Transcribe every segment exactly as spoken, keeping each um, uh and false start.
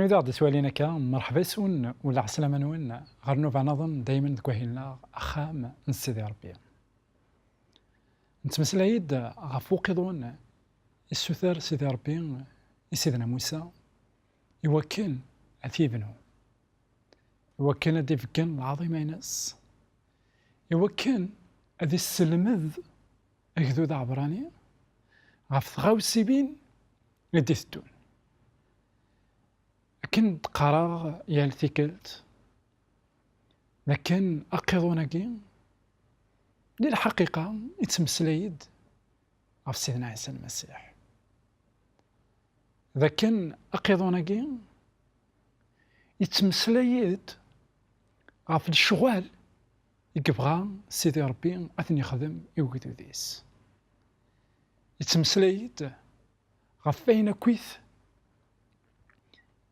Wid aɣ-d-ittwalin akka, merḥba yes-wen u lɛeslama-nwen ɣer nnuba-nniḍen daymen deg wahil-nneɣ Axxam n Sidi Ṛebbi. Nettmeslay-d ɣef uqiḍun issuter Sidi Ṛebbi i Sidna Musa i wakken ad t-yebnu, i wakken ad d-ibeggen lɛaḍima-ines, i wakken ad isselmed agdud aɛebrani ɣef tɣawsiwin i d-iteddun. Akken d-qqareɣ yal tikkelt, d akken aqiḍun-agi, di lḥaqiqa, ittmeslay-d ɣef Sidna Ɛisa Lmasiḥ. D akken aqiḍun-agi, ittmeslay-d ɣef lecɣal i yebɣa Sidi Ṛebbi ad ten-yexdem i ugdud-is. Ittmeslay-d ɣef wayen akkit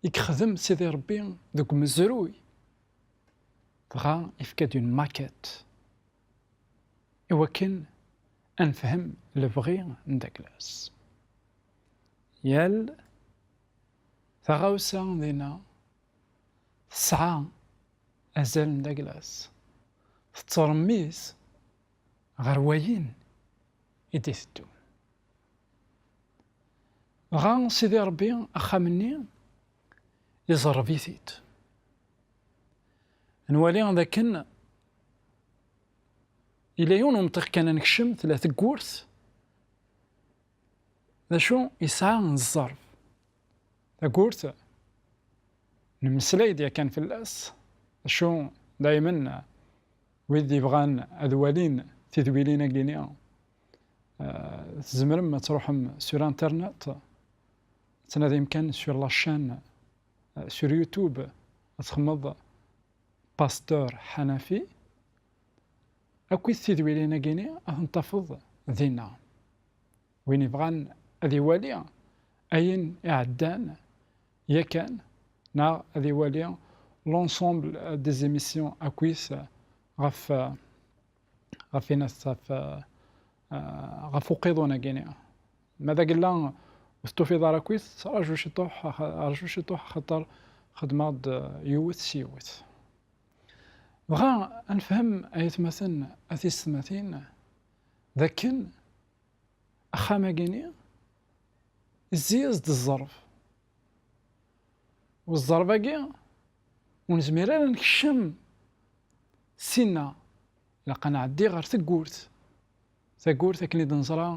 i yexdem Sidi Ṛebbi deg umezruy, dɣa ifka-d une maquette i wakken ad nefhem lebɣi n Daglas. Yal taɣawsa dinna tesɛa azal n Daglas, tettṛemmis ɣer wayen i d-iteddun. Dɣa Sidi Ṛebbi axxam-nni iẓerreb-it-id. Nwali d akken yella yiwen umṭiq kan ad nekcem, tella teggurt, d acu yesɛa n zzerb. Taggurt, nemmeslay-d yakan fell-as, d acu daymen wid yebɣan ad walin tidwilin-agi-ni, eh, tzemrem ad truḥem sur internet, ad tnadim kan sur la chaîne, eh, sur YouTube, ad txedmeḍ Pasteur Hanafi, akkit tidwilin-agi-ni ad tent-tafeḍ dinna. Win yebɣan ad iwali ayen iɛeddan yakan, neɣ ad iwali l'ensemble des émissions akkit ɣef, ɣef inat, ɣef, ɣef uqiḍun-agi-ni. Ma d agella ur testufiḍ ara akkit, raju ciṭuḥ, raju ciṭuḥ, axaṭer xedmeɣ-d yiwet s yiwet. Dɣa ad nefhem, ay atmaten, a tisetmatin, d akken axxam-agi-ni izzi-as-d zzerb. U zzerb-agi ur nezmir ara ad nekcem sinna. Ilaq ad nɛeddi ɣer teggurt. Taggurt, akken i d-neẓra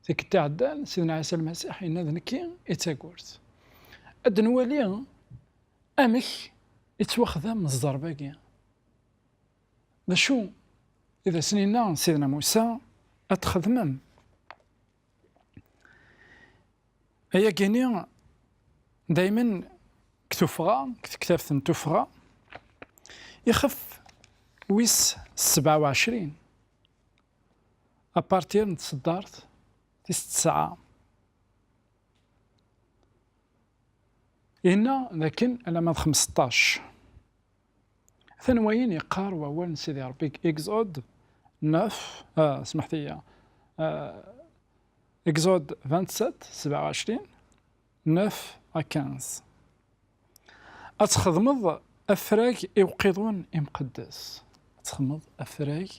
tikkelt iɛeddan, Sidna Ɛisa Lmasiḥ yenna-d, "Nekki i d taggurt." Ad nwali amek i ttwaxdam zzerb-agi. D acu i d asen-yenna Sidna Musa ad txedmem? Ayagi-ni daymen deg tuffɣa, deg tektabt n tuffɣa, ixef wis sebɛa u ɛecrin, apartir n tseddart tis tesɛa. Yenna dakken alamma d xmesṭac. Atan wayen yeqqar wawal n Sidi Rebbi deg Exode neuf, ah, smeḥt-iyi, ah, Exode vingt-sept, sebɛa u ɛecrin, neuf à quinze. Ad txedmeḍ afrag i uqiḍun imqeddes. Ad txedmeḍ afrag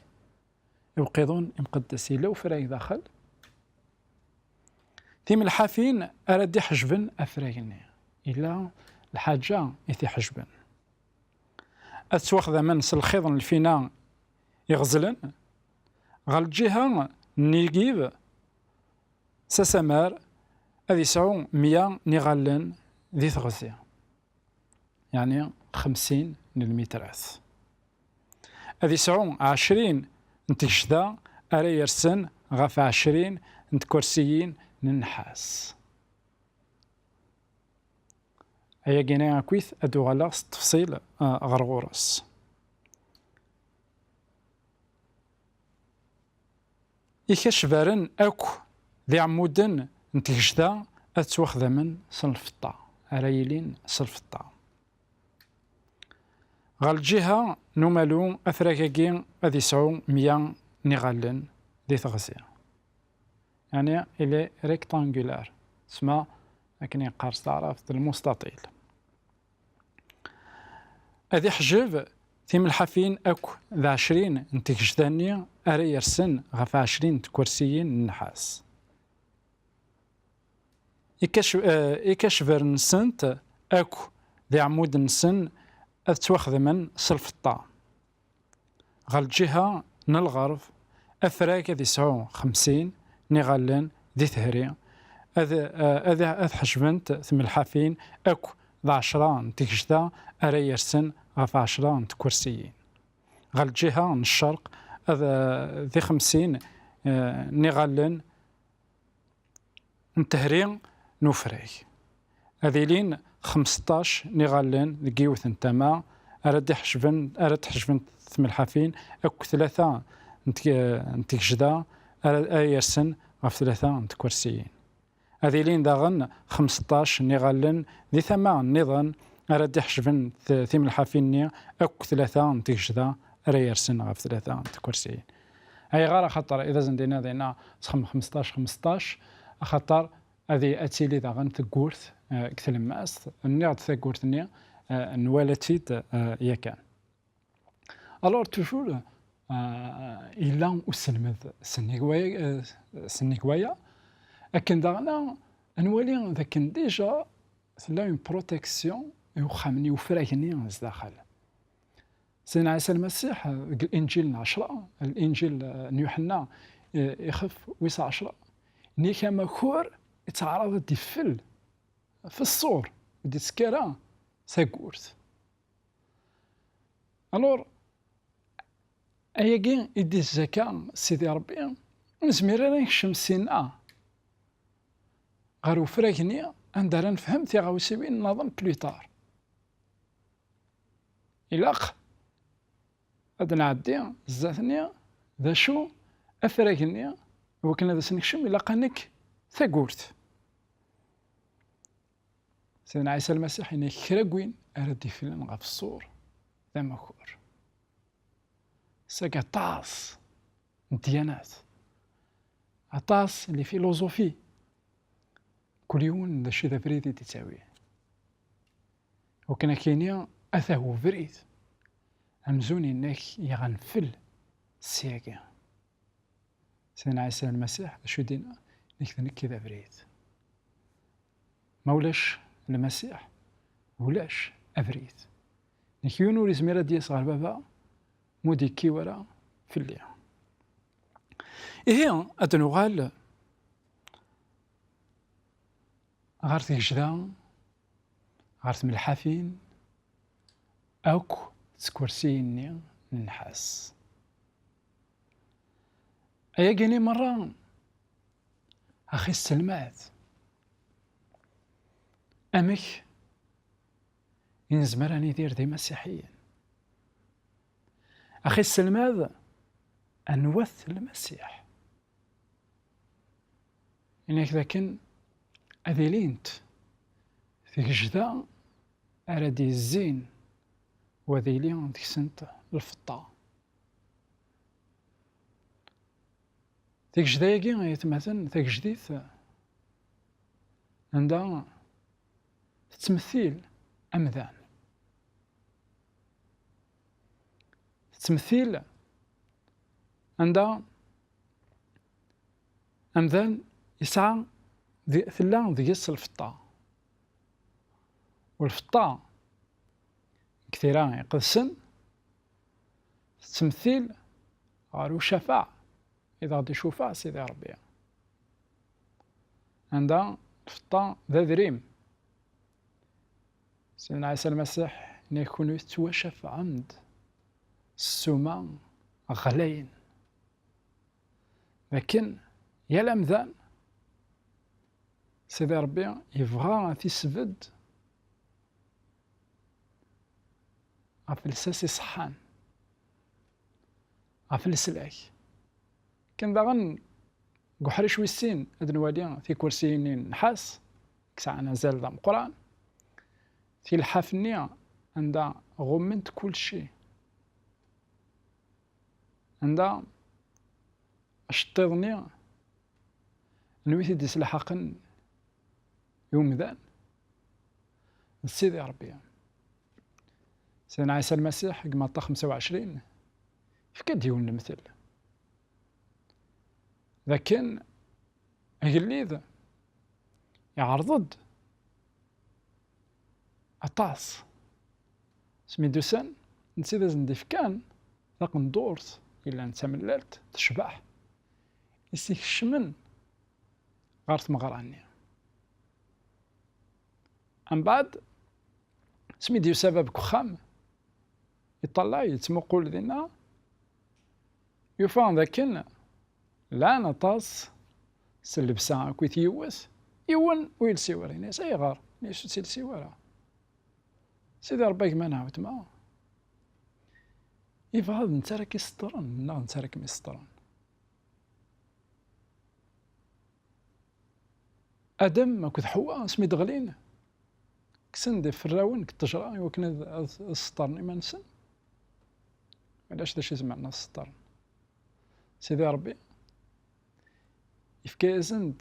i uqiḍun imqeddes. Yella ufrag daxel. Timelḥafin ara d-iḥejben afrag-nni. Yella lḥaǧa i t-iḥejben. Ad ttwaxdamen s lxiḍ n lfina iɣezlen. Ɣer lǧiha n Nigib, s asamar, ad yesɛu meyya n iɣallen di teɣzi, yeɛni xemsin n lmitrat. Ad yesɛu ɛecrin n tgecda ara yersen ɣef ɛecrin n tkersiyin n nnḥas. Ayagi-ni akkit ad d-uɣaleɣ s ttefṣil, ah, ɣer ɣur-s. Ikacbaren akk d iɛemmuden n tgecda ad ttwaxdamen s lfeṭṭa, ara yilin s lfeṭṭa. Ɣer lǧiha n umalu, afrag-agi ad yesɛu meyya n iɣallen di teɣzi. Yeɛni, il est rectangulaire. Tesma, akken yeqqar s taɛrabt, lmustaṭil. Ad iḥjeb timelḥafin akk d ɛecrin n tgejda-nni ara yersen ɣef ɛecrin n tkersiyin n nnḥas. Ikac-, eh, ikacber-nsent akk d iɛmuden-nsen ad ttwaxedmen s lfeṭṭa. Ɣer lǧiha n lɣerb, afrag ad yesɛu xemsin n iɣallen di tehri. Ad, eh, ad, ad ḥejbent tmelḥafin akk d ɛecra n tgejda ara yersen ɣef ɛecra n tkersiyin. Ɣer lǧiha n ccerq, ad, eh, di xemsin, eh, n iɣallen n tehri n ufrag. Ad ilin xmesṭac n iɣallen deg yiwet n tama ara d-iḥejben, ara d-ḥejbent tmelḥafin akk tlata n tg-, n tgejda ara, ara yersen ɣef tlata n tkersiyin. Ad ilin daɣen xmesṭac n iɣallen di tama nniḍen ara d-iḥejben t-, timelḥafin-nni akk tlata n tgejda ara yersen ɣef tlata n tkersiyin. Ayɣer? Axaṭer i d asen-d-inna dinna ttxem xmesṭac xmesṭac, axaṭer ad i-, ad tili daɣen teggurt, eh, deg tlemmast. Nniɣ-d taggurt-nni, eh, nwala-tt-id, eh, yakan. Alors, toujours, euh, yella uselmed sennig waya, euh, sennig waya. Akken daɣen ad nwali d akken déjà tella une protection i uxxam-nni, ufrag-nni zdaxel. Sidna Ɛisa Lmasiḥ, euh, deg Linǧil n ɛecra, Linǧil, euh, n Yuḥenna, euh, ixef wis ɛecra, nnig amakur yettɛaraḍ ad d-ifel f ṣṣur, ur d-ittekki ara taggurt. Alors, ayagi i d-izaka Sidi Ṛebbi, ur nezmir ara ad nekcem sinna ɣer ufrag-nni anda ara nefhem tiɣawsiwin nniḍen plus tard. Ilaq ad nɛeddi zdat-nni d acu afrag-nni, iwakken ad as-nekcem ilaq ad nekk taggurt. Sidna Ɛisa Lmasiḥ yenna kra n win ara d-iflen ɣef ṣṣur d amakur. Seg aṭas n ddyanat, aṭas n les philosophies, kul yiwen d acu i d abrid i d-ittawi. Wakken ad k-yini ata ubrid, amzun yenna-k yeɣ ad nfel ssyagi. Sidna Ɛisa Lmasiḥ, d acu i d-yenna? Nekk d nekk i d abrid. Ma ulac Lmasiḥ, ulac abrid. Nekk yiwen ur izmir ad d-yas ɣer Baba, ma ur d-yekkiw ara fell-i. Ihi, ad nuɣal ɣer tgejda, ɣer tmelḥafin, akk d tkersiyin-nni n nnḥas. Ayagi-nni merra, axi sselmad, amek i nezmer ad nidir d imasiḥiyen? Axi sselmad, anwa-t Lmasiḥ? Yenna-k dakken ad ilint tgejda ara d-yezzin u ad ili deg-sent lfeṭṭa. Tagejda-agi, ay atmaten, tagejdit anda tettmettil amdan. Tettmettil anda amdan yesɛa di-, tella deg-s lfeṭṭa. U lfeṭṭa deg Tira Iqedsen tettmettil ɣer ucafaɛ i d aɣ-d-icufa Sidi Ṛebbi. Anda lfeṭṭa d adrim. Sidna Ɛisa Lmasiḥ yenna-k kunwi tettwacafɛem-d s ssuma ɣlayen. D akken yal amdan Sidi Ṛebbi yebɣa ad t-isbedd ɣef lsas iṣeḥḥan, ɣef leslak. Kan daɣen deg uḥric wis sin ad nwali tikursiyin-nni n nnḥas, i yesɛan azal d ameqqran, tilḥaf-nni anda ɣumment kulci, anda aceṭṭiḍ-nni n wi t-id-islḥaqen i umdan d Sidi Ṛebbi. Sidna Ɛisa Lmasiḥ deg Maṭṭa xemsa u ɛecrin, yefka-d yiwen n lemtel. D akken agellid iɛreḍ-d aṭas. Asmi d-usan, netta i d asen-d-ifkan taqendurt yellan d tamellalt, tecbeḥ, i s-ikecmen ɣer tmeɣra-nni. Mbeɛd, asmi d-yusa bab deg uxxam, iṭṭalay, yettmuqul dinna, yufa d akken llan aṭas s llebsa akkit yiwet, yiwen ur yelsi wara. Ini-as: "Ayɣer?" Ini-as: "Ur tt-yelsi wara." Sidi Ṛebbi, a gma neɣ weltma, yebɣa d netta ara k-iseṭṭren neɣ netta ara kem-iseṭṭren? Adam akked Ḥewwa, asmi d-ɣlin, kksen-d iferrawen deg ṭṭejra i wakken ad, ad, ad seṭṭren iman-nsen. Ulac d acu izemren ad seṭṭren. Sidi Ṛebbi yefka-yasen-d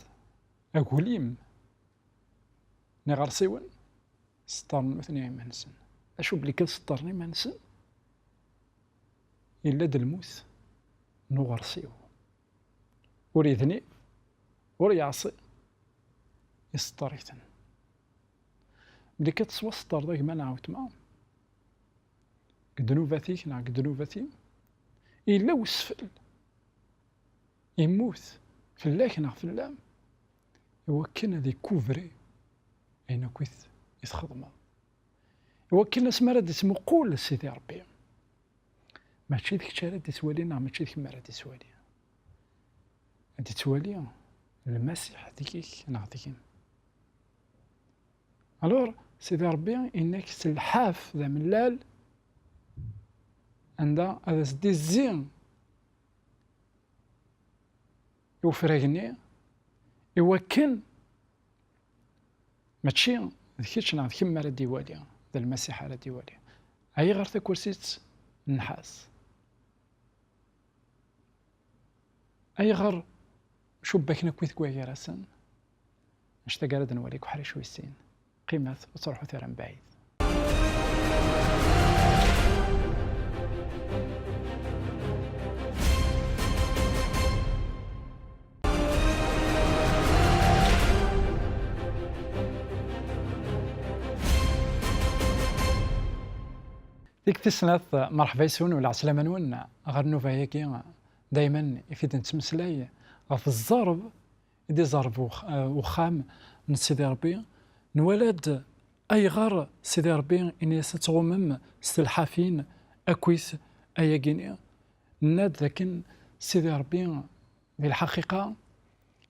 aglim n iɣersiwen, seṭṭren nutni iman-nsen. Acu belli kan seṭṭren iman-nsen, yella-d lmut n uɣersiw. Ur yednib, ur yeɛṣi, iseṭṭer-iten. Belli kan tettwaseṭṭreḍ a gma neɣ a weltma, deg ddnubat-ik neɣ deg ddnubat-im, yella wesfel. Yemmut fell-ak neɣ fell-am, iwakken ad ikuvri ayen akk i t-, i txedmeḍ. Iwakken asmi ara d-ittmuqul Sidi Ṛebbi, mačči d kečč ara d-ittwali neɣ mačči d kemm ara d-ittwali. Ad d-ittwali Lmasiḥ deg-k neɣ deg-m. Alors, Sidi Ṛebbi inna-k s lḥaf d amellal, anda ad as-d-izzi i ufrag-nni, iwakken mačči d kečč neɣ d kemm ara d-iwali, d Lmasiḥ ara d-iwali. Ayɣer takursit n nnḥas? Ayɣer cubbaken akkit deg wagar-asen? Annect-agi ara d-nwali deg uḥric wis sin. Qqimet, ur ttruḥut ara mebɛid. Tikkelt tis snat, merḥba yes-wen u lɛeslama-nwen ɣer nnuba-agi, daymen i t-id-nettmeslay ɣef ẓẓerb i d-iẓerreb ux-, eh, uxxam n Sidi Ṛebbi. Nwala-d ayɣer Sidi Ṛebbi ini-as ad tɣumem s telḥafin akkit ayagi-nni. Nenna-d dakken Sidi Ṛebbi, di lḥaqiqa,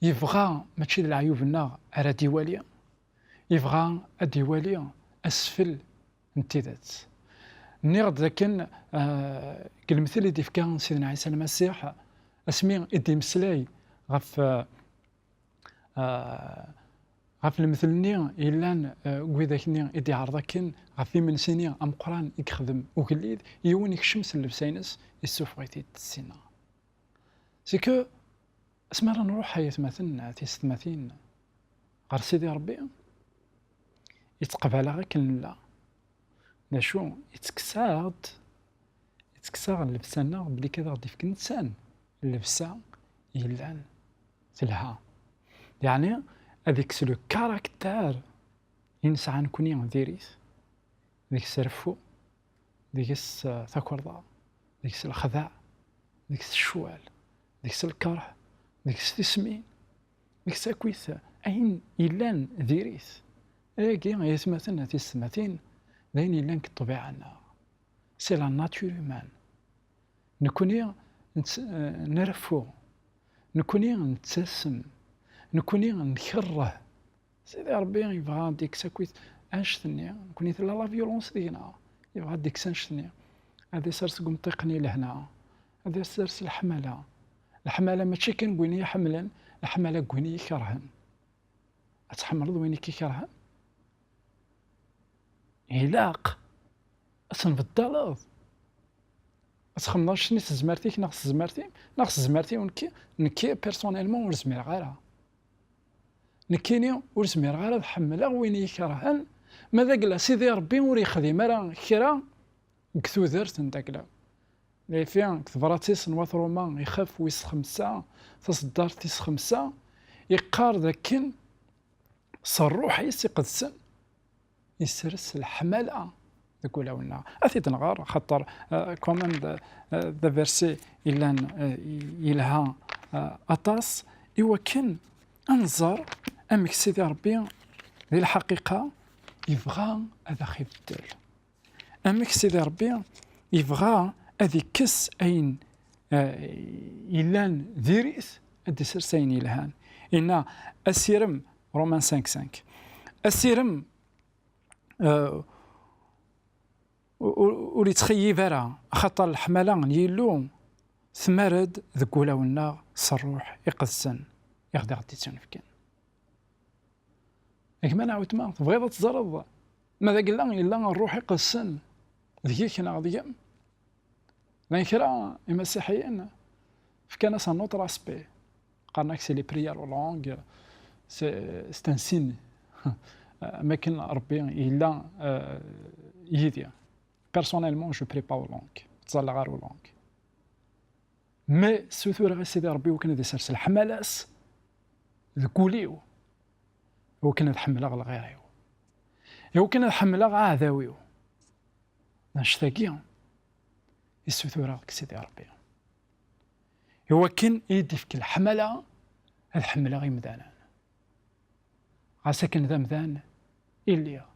yebɣa mačči d leɛyub-nneɣ ara d-iwali, yebɣa ad d-iwali asfel n tidet. Nniɣ-d dakken, eh, deg lemtel i d-ifka Sidna Ɛisa Lmasiḥ, asmi i d-imeslay ɣef, eh, eh, ɣef lemtel-nni yellan, eh, deg widak-nni i d-iɛreḍ akken ɣef imensi-nni ameqqran i yexdem ugellid, yiwen ikcem s llebsa-ines, issufeɣ-it-id ssinna. C'est que asmi ara nruḥ, ay atmaten, tisetmatin, ɣer Sidi Ṛebbi, yettqbal-aɣ akken nella. D acu? Yettekkes-aɣ-d, yettekkes-aɣ llebsa-nneɣ belli kan ad aɣ-d-ifk netta llebsa yellan telha. Yeɛni ad ikkes le caractère i nesɛa nekni diri-t, deg-s reffu, deg-s, eh, takerḍa, deg-s lexdeɛ, deg-s ccwal, deg-s lkeṛh, deg-s tismin, deg-s akkit ayen yellan diri-t. Ayagi, ay atmaten, a tisetmatin, d ayen yellan deg ṭṭbiɛa-nneɣ. C'est la nature humaine. Nekni nett-, eh, nreffu, nekni nettasem, nekni nkerreh. Sidi Ṛebbi yebɣa ad d-ikkes akkit annect-nni, nekni tella la violence deg-neɣ, yebɣa ad d-ikkes annect-nni, ad isers deg umṭiq-nni lehna, ad isers leḥmala. Leḥmala mačči kan deg win i yi-ḥemmlen, leḥmala deg win i yi-kerhen. Ad tḥemmleḍ win i k-ikerhen? Ilaq ad tenbeddaleḍ. Ad txedmeḍ annect-nni s tezmert-ik neɣ s tezmert-im, neɣ s tezmert-iw nekki, nekki personnellement ur zmireɣ ara. Nekkini ur zmireɣ ara ad ḥemmleɣ win i yi-ikerhen, ma d agla Sidi Ṛebbi ur yexdim ara kra, deg tudert n dagla. Lafi deg tebrat-is n wat Ruma ixef wis xemsa, taṣeddart tis xemsa, iqqar dakken s ṛṛuḥ-is iqedsen, yesres leḥmala deg wulawen-nneɣ. Ad t-id-nɣer, xaṭer, euh, quand même d, euh, d aversi yellan, euh, yelha, euh, aṭas, i wakken ad nẓer amek Sidi Ṛebbi, di lḥaqiqa, yebɣa ad aɣ-ibeddel. Amek Sidi Ṛebbi yebɣa ad ikkes ayen, euh, yellan diri-t, ad d-isers ayen yelhan. Inna asirem, Romains cinq cinq. Asirem, euh, ur, ur yettxeyyib ara, axaṭer leḥmala n Yillu tmar-d deg wulawen-nneɣ s ṛṛuḥ iqedsen i ɣ-d-, i ɣ-d-ittunefken. A gma neɣ weltma, tebɣiḍ ad teẓreḍ ma d agella yella ṛṛuḥ iqedsen deg-k neɣ deg-m? Llan kra imasiḥiyen fkan-as un autre aspect. Qqaren-ak c'est les prières aux langues, c'est, c'est un signe. Am akken Ṛebbi yella, euh, yid-i. Personnellement, je prie pas aux langues. Ur ttẓallaɣ ara aux langues. Mais ssutureɣ i Sidi Ṛebbi wakken ad isers leḥmala-s deg wul-iw, wakken ad ḥemmleɣ lɣir-iw, i wakken ad ḥemmleɣ aɛdaw-iw. D annect-agi i ssutureɣ deg Sidi Ṛebbi, i wakken i yi-d-ifk leḥmala ad ḥemmleɣ imdanen. Ɣas akken d amdan i lliɣ.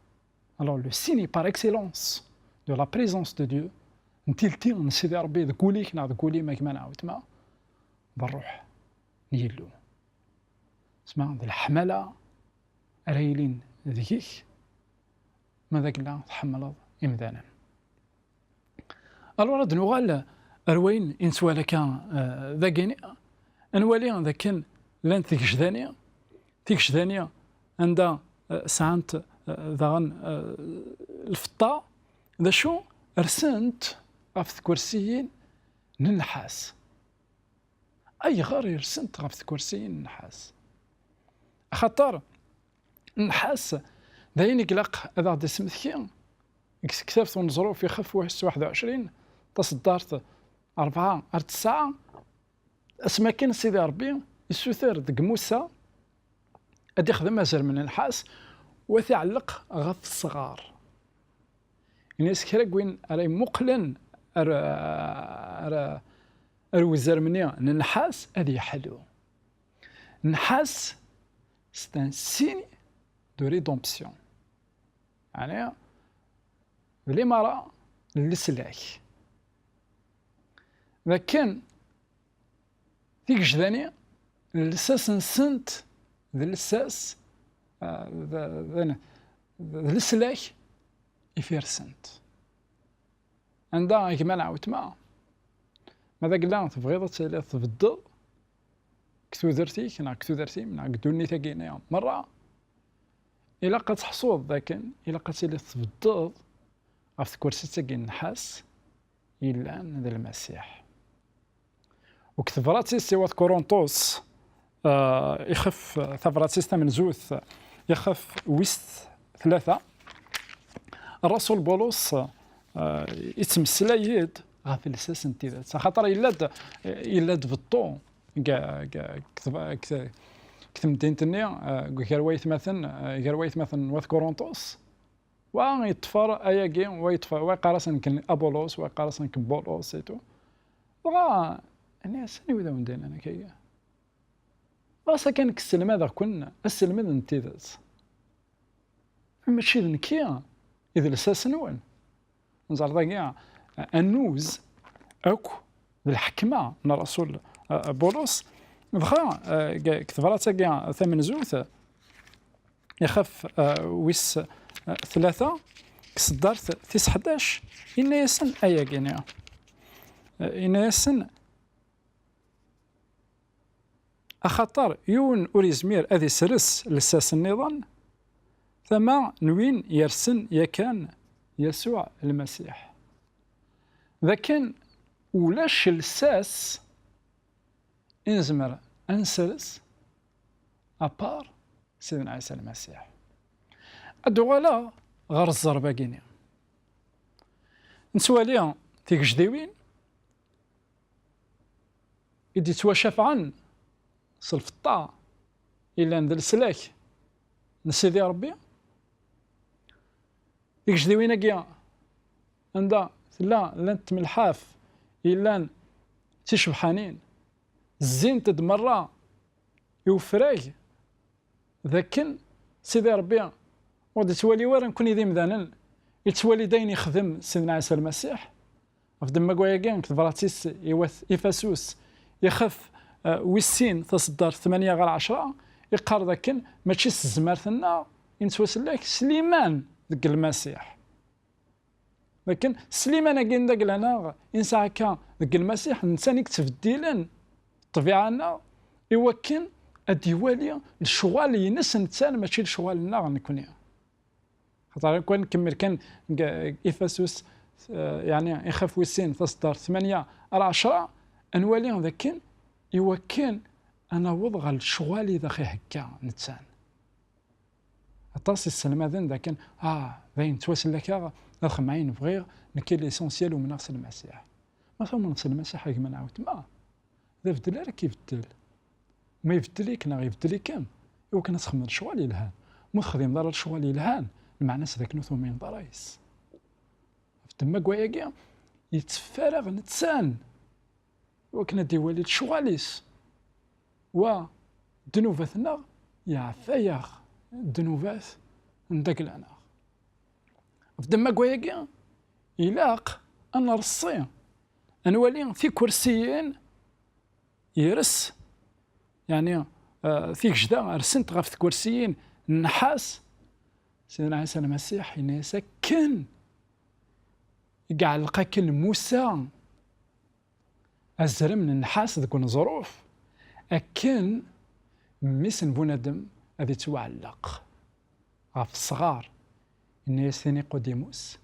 Alors, le signe par excellence de la présence de Dieu, n tilti n Sidi Ṛebbi deg wul-ik neɣ deg wul-im a gma neɣ weltma, d ṛṛuḥ n Yillu. Sma d leḥmala ara yilin deg-k ma d agella tḥemmleḍ imdanen. Alors, ad nuɣal ar wayen i nettwali akka, euh, dagini, ad nwali dakken llant tigejdanin, tigejdanin anda, euh, sɛant, euh, daɣen, euh, lfeṭṭa, d acu, rsent ɣef tkersiyin n nnḥas. Ayɣer i rsent ɣef tkersiyin n nnḥas? Axaṭer nnḥas d ayen i ilaq ad aɣ-d-ismekti deg tektabt n Uneẓruf ixef wis waḥed u ɛecrin, taṣeddart rebɛa ar tesɛa, asmi akken Sidi Ṛebbi issuter deg Musa ad ixdem azrem n nnḥas u ad t-iɛelleq ɣef tesɣar. Ini-as kra n win ara imuqlen ar, ar, ar uzrem-nni n nnḥas ad yeḥlu. Nnḥas, c'est un signe de rédemption. Yeɛni, d limara n leslak. D akken tigejdanin, llsas-nsent d llsas, ah, d, d, d leslak ifirsent. Anda a gma neɣ weltma, ma d agella tebɣiḍ ad tiliḍ tbeddeḍ deg tudert-ik, neɣ deg tudert-im, neɣ deg ddunit-agi-nni merra, ilaq ad teḥṣuḍ dakken ilaq ad tiliḍ tbeddeḍ ɣef tkersit-agi n nnḥas yellan d Lmasiḥ. Deg tebrat-is i wat Kurunṭus, ah, ixef, tabrat-is tamenzut, ixef wis tlata, Ṛṛasul Bulus, ah, ittmeslay-d ɣef lsas n tidet. Axaṭer yella-d, yella-d beṭṭu deg, deg, deg teb-, deg, deg temdint-nni, ah, gar waytmaten, ah, gar waytmaten n wat Kurunṭus. Wa yeṭṭfer ayagi, wa yeṭṭfer, wa yeqqar-as nekk Abulos, wa yeqqar-as nekk Bulus, et tout. Dɣa, ini-as, anwa i d awen-d-yennan akka? Ɣas akken nekk sselmadeɣ-ken aselmed n tidet. Mačči d nekki i d lsas-nwen. Nẓer dagi, annuz akk d lḥekma n Ṛṛasul, eh, Bulus. Dɣa, eh, deg, deg tebrat-agi tamenzut, ixef, eh, wis, eh, tlata, deg tseddart tis ḥdac, inna-yasen ayagi-nni. Eh, inna-yasen, axaṭer yiwen ur yezmir ad isres lsas nniḍen, tama n win yersen yakan Yasuɛ Lmasiḥ. D akken ulac lsas i nezmer ad nesres apar Sidna Ɛisa Lmasiḥ. Ad d-uɣaleɣ ɣer ẓẓerb-agi-nni. Nettwali tigejdiwin i d-yettwacafɛen s lfeṭṭa yellan d leslak n Sidi Ṛebbi. Tigejdiwin-agi anda tella llant tmelḥaf yellan d ticebḥanin, zzint-d merra i ufrag, d akken Sidi Ṛebbi ur d-ittwali ara nekkni d imdanen, ittwali-d ayen ixdem Sidna Ɛisa Lmasiḥ. Ɣef ddemma n wayagi, deg tebrat-is i wat Ifasus, ixef, eh, wis sin, taseddart tmanya ɣer ɛecra, iqqar d akken mačči s tezmert-nneɣ i nettwasellek, s liman deg Lmasiḥ. Lakin s liman-agi n dagla-nneɣ i nesɛa akka deg Lmasiḥ, d netta i yettbeddilen ṭṭbiɛa-nneɣ, i wakken ad d-iwali lecɣal-ines netta, mačči lecɣal-nneɣ nekkni. Xaṭer kan nkemmel kan deg Ifasus, eh, yeɛni ixef wis sin, taseddart tmanya ar ɛecra, ad nwali d akken i wakken ad naweḍ ɣer lecɣal i d aɣ-ihegga netta. Aṭas iselmaden d akken, ah, d ayen ttwasellakeɣ, ad xemmeɣ ayen bɣiɣ, nekki l'essentiel umneɣ s Lmasiḥ. Ma tumneḍ s Lmasiḥ a gma neɣ a weltma, d abeddel ara k-ibeddel. Ma ibeddel-ik neɣ ibeddel-ikem, i wakken ad txedmeḍ lecɣal yelhan. Ma ur texdimeḍ ara lecɣal yelhan, lmeɛna-s d akken ur tumineḍ ara yes. Ɣef ddemma n wayagi, yetteffer-aɣ nettan i wakken ad d-iwali lecɣal-is. Wa ddnubat-nneɣ, yeɛfa-yaɣ ddnubat n dagla-nneɣ. Ɣef ddemma n wayagi, ilaq ad nreṣṣi, ad nwali tikersiyin ires, yeɛni, eh, tigejda rsent ɣef tkersiyin n nnḥas. Sidna Ɛisa Lmasiḥ yenna-yas akken i iɛelleq akken Musa azrem n nnḥas deg uneẓruf, akken mmi-s n bunadem ad ittwaɛelleq ɣef ṣṣɣar. Yenna-yas-t i Niqudimus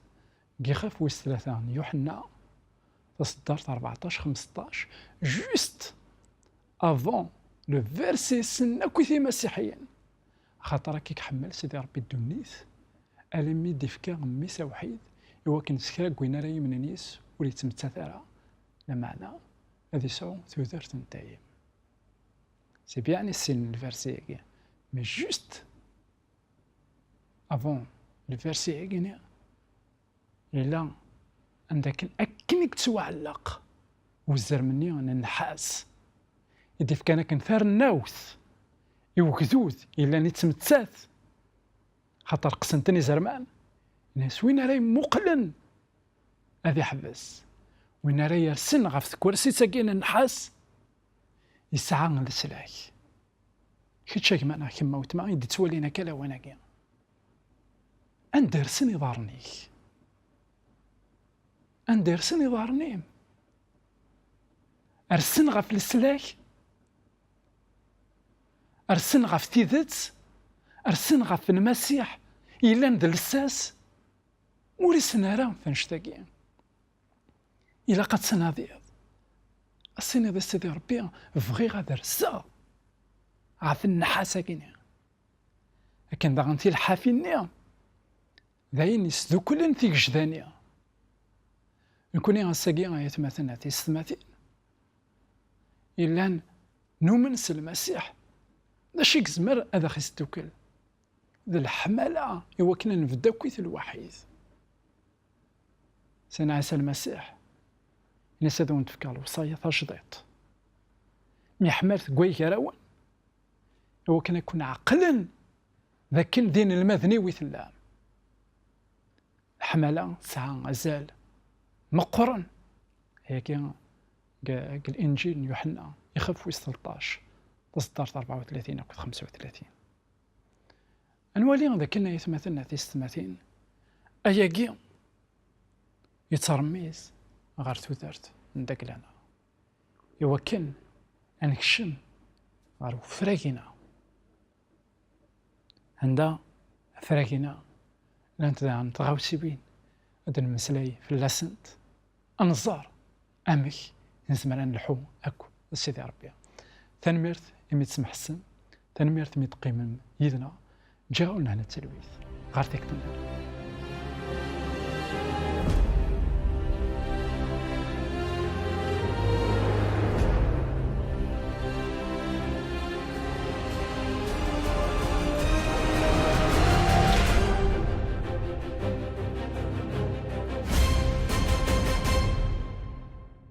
deg ixef wis tlata n Yuḥenna, taseddart rbeɛṭac xemseṭṭac, juste avant le verset ssnen akk imasiḥiyen. Axaṭer akka i iḥemmel Sidi Ṛebbi ddunit, almi d-ifka mmi-s awḥid, i wakken s kra n win ara yumnen yes ur yettmettat ara, lameɛna ad isɛu tudert n dayem. C'est bien i ssinen le verset-agi, mais juste avant le verset-agi-nni, yella anda akken, akken i yettwaɛelleq uzrem-nni n nnḥas i d-ifkan akken tarennawt i wegdud yellan yettmettat, xaṭer qqsen-ten izerman, yenna-yas win ara yemmuqlen ad iḥbes, win ara yersen ɣef tkersit-agi n nnḥas yesɛa leslak. Kečč a gma neɣ kemm a weltma i d-ittwalin akka lawan-agi, anda rsen iḍarren-ik? Anda rsen iḍarren-im? Rsen ɣef leslak? Rsen ɣef tidet? Rsen ɣef Lmasiḥ yellan d lsas? Ur isen ara f annect-agi. Ilaq ad tnadiḍ, ad s-tiniḍ i Sidi Ṛebbi, bɣiɣ ad rseɣ ɣef nnḥas-agi-nni. Akken daɣen tilḥafin-nni d ayen yesduklen tigejda-nni. Nekkni ass-agi, ay atmaten, a tisetmatin, yellan numen s Lmasiḥ, d acu i yezmer ad aɣ-isdukkel? D leḥmala i wakken ad nebdu akkit lwaḥid. Sidna Ɛisa Lmasiḥ, yenna-as ad awen-d-fkeɣ lewṣaya tajdiṭ. Myeḥmalet deg way gar-awen, i wakken ad ken-ɛeqlen d akken d inelmaden-iw i tellam. Leḥmala tesɛa azal meqqren. Ayagi deg, deg Linǧil n Yuḥenna, ixef wis tleṭṭac, taseddart rebɛa u tlatin akked xemsa u tlatin. Ad nwali d akken, ay atmaten, a tisetmatin, ayagi yettṛemmiz ɣer tudert n dagla-nneɣ, i wakken ad nekcem ɣer ufrag-ina, anda afrag-ina llant daɣen tɣawsiwin ad d-nemmeslay fell-asent, ad nẓer amek nezmer ad nelḥu akk d Sidi Ṛebbi. Tanemmirt imi d-tesmeḥsem, tanemmirt imi d-teqqimem yid-neɣ. Ǧǧiɣ-awen lehna d talwit. Ɣer tikkelt nniḍen.